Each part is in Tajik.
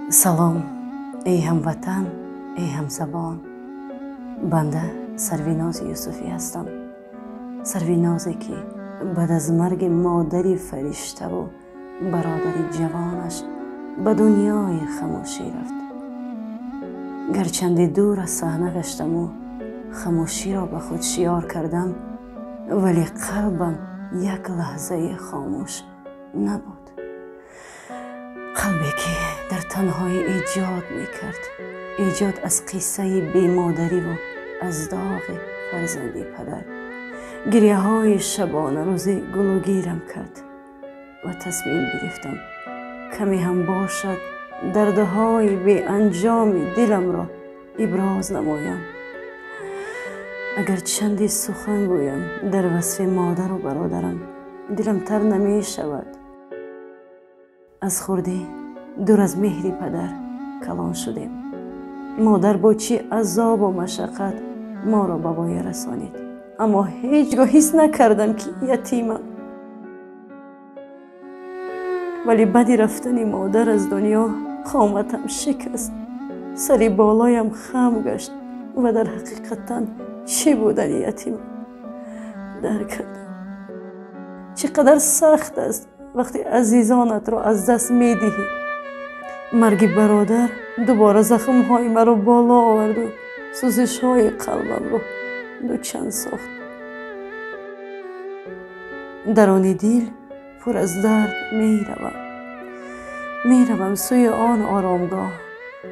Салом, эй ҳамватан, эй ҳамзабон. Банда Сарвинози Юсуфӣ ҳастам. Сарвинозе ки баъд аз марги модари фариштаву бародари ҷавонаш ба дунёи хамӯшӣ рафт. Гарчанде дур аз саҳна гаштаму хамӯширо ба худ шиёр кардам, вале қалбам як лаҳзаи хомӯш набуд. Қалбе ки дар танҳоӣ эҷод мекард, эҷод аз қиссаи бемодариву аз доғи фарзанди падар. Гиряҳои шабонарӯзӣ гулӯгирам кард ва тасмим гирифтам каме ҳам бошад дардҳои беанҷоми диламро иброз намоям. Агар чанде сухан гӯям дар васфи модару бародарам, дилам тар намешавад. Аз хурдӣ дур аз меҳри падар калон шудем. Модар бо чӣ азобу машаққат моро ба воя расонид, аммо ҳеҷ гоҳ ҳис накардам ки ятимам. Вале баъди рафтани модар аз дунё қоматам шикаст, сари болоям хам гашт ва дар ҳақиқатан чӣ будани ятимам дарк кардам. Чӣ қадар сахт аст вақте азизонатро аз даст медиҳӣ. Марги бародар дубора захмҳои маро боло оварду сӯзишҳои қалбамро дучанд сохт. Дарони дил пур аз дард меравам. Меравам сӯи он оромгоҳ,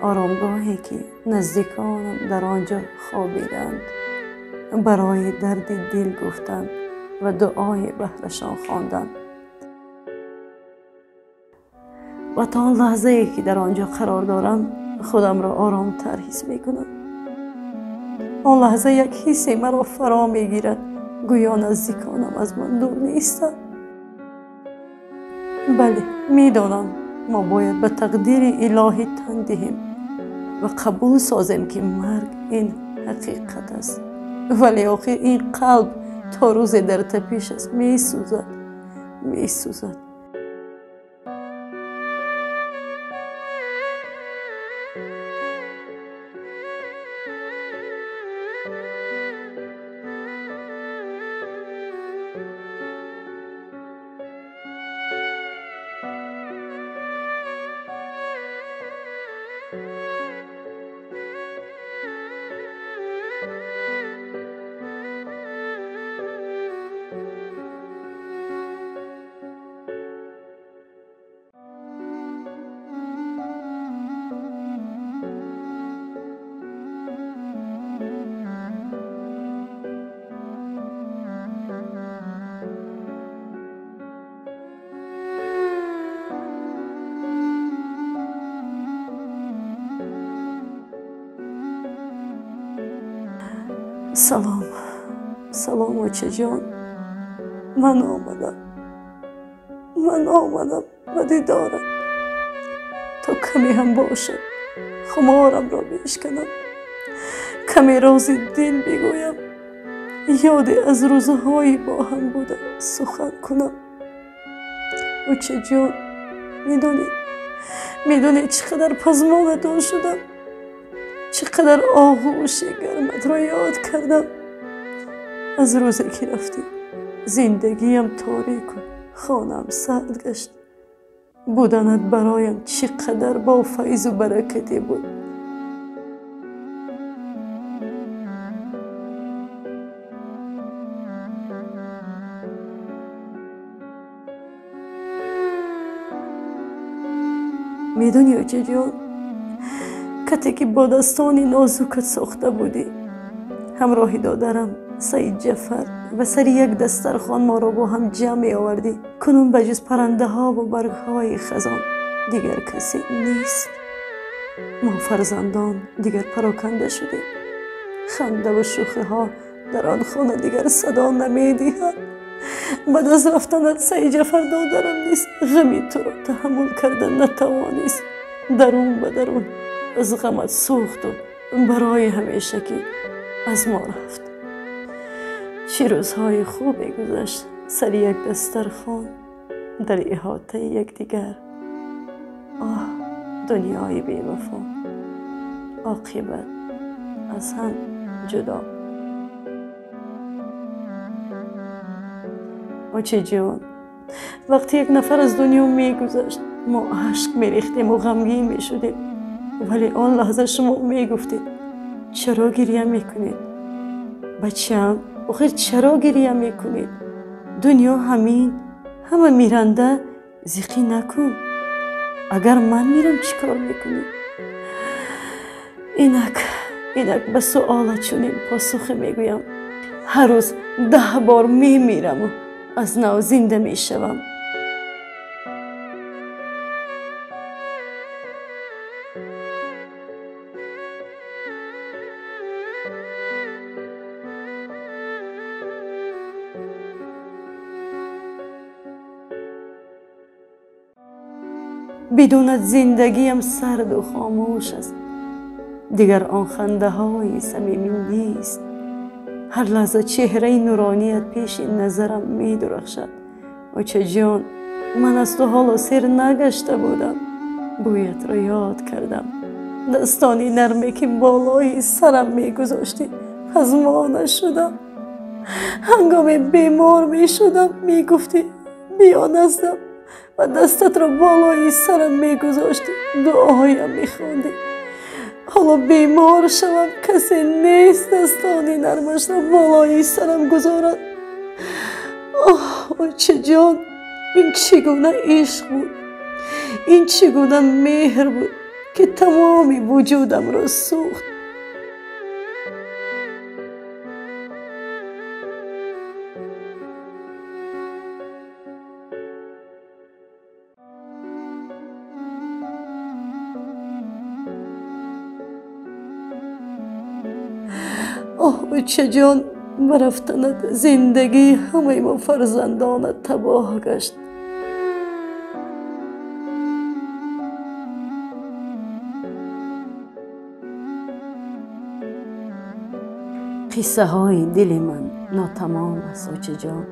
оромгоҳе ки наздиконам дар он ҷо хобиданд, барои дарди дил гуфтан ва дуои баҳрашон хондан. Ва то он лаҳзае ки дар он ҷо қарор дорам, худамро оромтар ҳис мекунам. Он лаҳза як ҳисе маро фаро мегирад, гӯё наздиконам аз ман дур нестанд. Бале, медонам мо бояд ба тақдири илоҳӣ тан диҳем ва қабул созем ки марг ин ҳақиқат аст. Вале охир ин қалб то рӯзе дар тапиш аст, месӯзад, месӯзад. Салом, салом, очаҷон. Ман омадам, ман омадам ба дидорат, то каме ҳам бошад хуморамро бишканам, каме рози дил бигӯям, ёде аз рӯзҳои бо ҳам буда сухан кунам. Очаҷон, медонед, медонед чӣ қадар пазмонатон шудам, чӣ қадар оғӯши гарматро ёд кардам. Аз рӯзе ки рафтӣ зиндагиям торику хонаам сард гашт. Буданат бароям чӣ қадар бо файзу баракате буд. Медонӣ, очаҷон, кате ки бо дастони нозукат сохта будӣ, ҳамроҳи додарам Саид Ҷафар ва сари як дастархон моро бо ҳам ҷамъ меовардӣ. Кунун ба ҷуз паррандаҳову баргҳои хазон дигар касе нест. Мо фарзандон дигар пароканда шудем. Хандаву шӯхиҳо дар он хона дигар садо намедиҳад. Баъд аз рафтанат Саид Ҷафар додарам низ ғами туро таҳаммул карда натавонист. Дарун ба дарун аз ғамат сӯхту барои ҳамешагӣ аз мо рафт. Чӣ рӯзҳои хубе гузашт сари як дастархон дар иҳотаи якдигар. Оҳ, дунёи бевафо. Оқибат аз ҳам ҷудо. Очаҷон, вақте як нафар аз дунё мегузашт, мо ашк мерехтем ва ғамгин мешудем. Вале он лаҳза шумо мегуфтед: чаро гиря мекунед? Бачаам, охир чаро гиря мекунед? Дунё ҳамин, ҳама миранда, зиқӣ накун. Агар ман мирам, чӣ кор мекунӣ? Инак, инак ба суолат чунин посухе мегӯям. Ҳар рӯз 10 бор мемираму аз нав зинда мешавам. Бидунат зиндагиям сарду хомӯш аст. Дигар он хандаҳои самимӣ нест. Ҳар лаҳза чеҳраи нуроният пеши назарам медурахшад. Очаҷон, ман аз ту ҳоло сер нагашта будам. Бӯятро ёд кардам. Дастони нарме ки болои сарам мегузоштӣ, пазмона шудам. Ҳангоме бемор мешудам, мегуфтӣ: биё наздам, ва дастатро болои сарам мегузоштӣ, дуоям мехондӣ. Ҳоло бемор шавам, касе нест дастони нармашро болои сарам гузорад. Оҳ, очаҷон, ин чӣ гуна ишқ буд, ин чӣ гуна меҳр буд ки тамоми вуҷудамро сӯхт. Оҳ, очаҷон, ба рафтанат зиндагии ҳамаи мо фарзандонат табоҳ гашт. Қиссаҳои дили ман нотамом аст, очаҷон.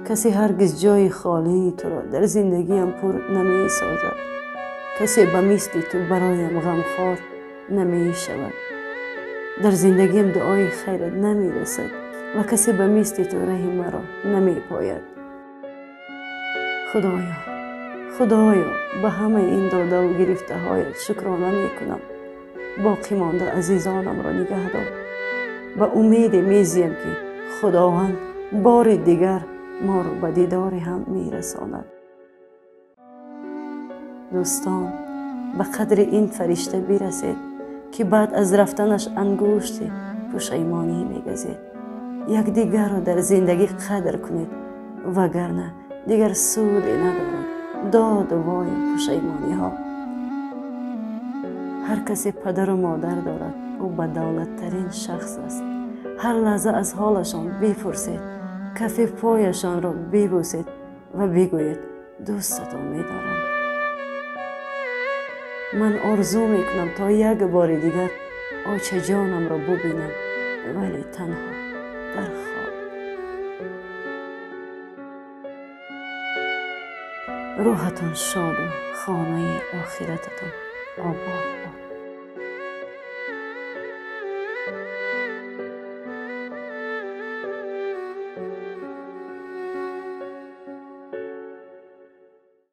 Касе ҳаргиз ҷои холии туро дар зиндагиам пур намесозад. Касе ба мисли ту бароям ғамхор намешавад. Дар зиндагиам дуои хайрат намерасад ва касе ба мисли ту раҳи маро намепояд. Худоё, Худоё, ба ҳамаи ин додаву гирифтаҳоят шукрона мекунам. Боқӣ монда азизонамро нигаҳ дор. Ба умеде мезиям ки Худованд бори дигар моро ба дидори ҳам мерасонад. Дӯстон, ба қадри ин фаришта бирасед ки баъд аз рафтанаш ангушти пушаймонӣ мегазед. Якдигарро дар зиндагӣ қадр кунед, вагарна дигар суде надорад доду вою пушаймониҳо. Ҳар касе падару модар дорад, ӯ бадавлаттарин шахс аст. Ҳар лаҳза аз ҳолашон бипурсед, кафи пояшонро бибӯсед ва бигӯед: дӯстатон медорам. Ман орзу мекунам то як бори дигар очаҷонамро бубинам, вале танҳо дар хоб. Рӯҳатон шоду хонаи охирататон обод бод.